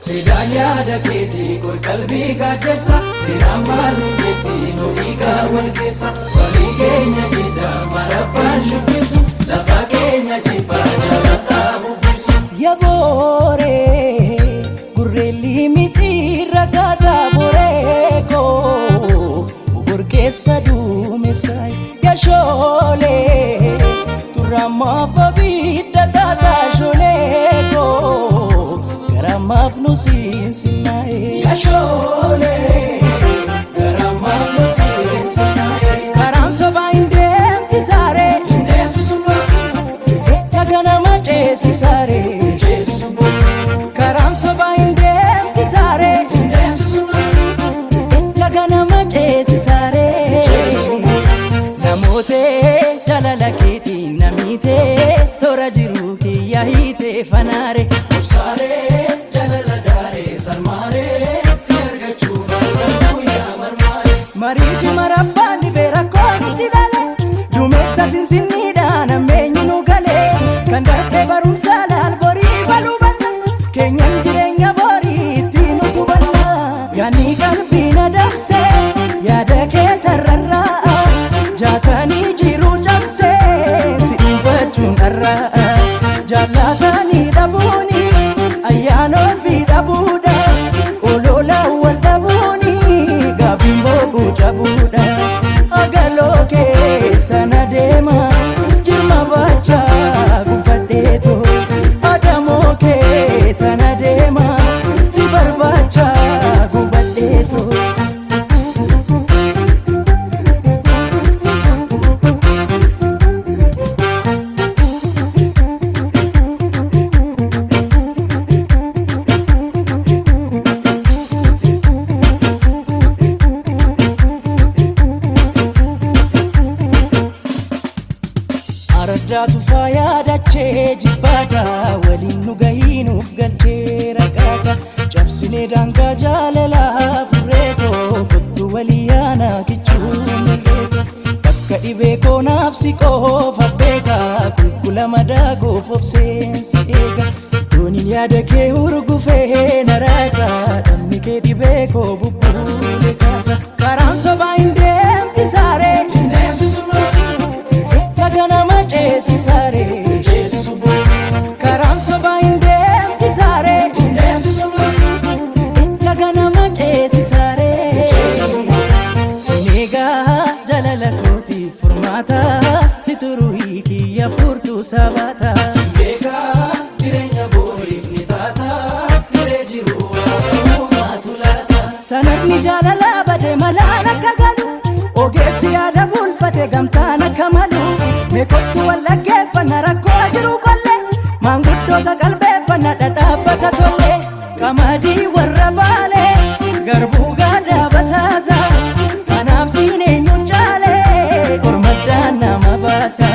Seedaan yaada keetii qorqalbii gaaddeessa seenaan maal nu jetti nu dhiigaa wal keessa walii keenya jiddaa marabbaan shubbisu lafa keenya jibbaa jaalaltaa bubbisu. Yabooree gurreelli mitiirra gaataa boreekoo gurgeessa duumessaa yashoolee turamaaf abidda taataa sholeekoo garamaaf nu siinsinnaa'e. Yashoolee garamaaf nu seensinaaye. Karaan sobaa hin deemsisaaree Deemsisu dhaga nama ceesisaaree. ceesisu Karaan sobaa hin deemsisaaree. deemsisu Laga nama ceesisaaree. Namoota jaalala keetiin namiite toora jiru kiyya hiite fanaare. Obsaaree jaalala daaree sarmaaree si argachuuf halkan guyyaa marmaaree. Mariiti marabbaan dhibee rakkoo itti dhale duumessa sinsinniidhaan ammeenyi nu galee kan darbe barumsa laal borii baluu banna keenyan jireenya borii ittiin utubanna yaadni qalbii na dabsee yaada kee tarrarraa jaatanii jiruu cabsee si dhuunfachuun dharraa jaallatanii dhabuuni ayyaana ofii dhabuudha olola wal dhabuuni gaaffiin boquu cabuudha agaloo keessa na deema jirma baachaa gufadheeto adamoo kee tana deema si barbaachaa gufadheeto. Araddaa tufaa yaadachee jibbaata waliin nu gahiinuuf galchee raqaaqa cabsinee daangaa jaalalaa furreekoo kottu walii yaana kichuu mirreeko bakka dhibee koo naaf si qofa beeka qulqulla madaa koof obseensi eega dooniin yaada kee hurgufee na raasa dhamni kee dhibee koo bubbuule kaasa karaan sobaa hin deemsisaaree. Deemsisu Laga nama ceesisaaree. ceesisu Karaan sobaa hin deemsisaaree. deemsisu Laga nama ceesisaaree. Sineegaa jaalala kooti furmaata si turuu kiyya furtuu sabaata. Beekaa jireenya boriif ni taata hiree jiru waaqummaatu laata. Sanadni jaalalaa badee malaan akka galu ogeessi yaada bulfate gamtaan akka malu meekottu wallaggeeffanna rakkoo jiru qolle maanguddoota qalbeeffanna dhadhaabbata tolle qamadii warra baale garbuu gaadaa basaasa kanaaf siin eenyu caale ormaddaan nama baasa.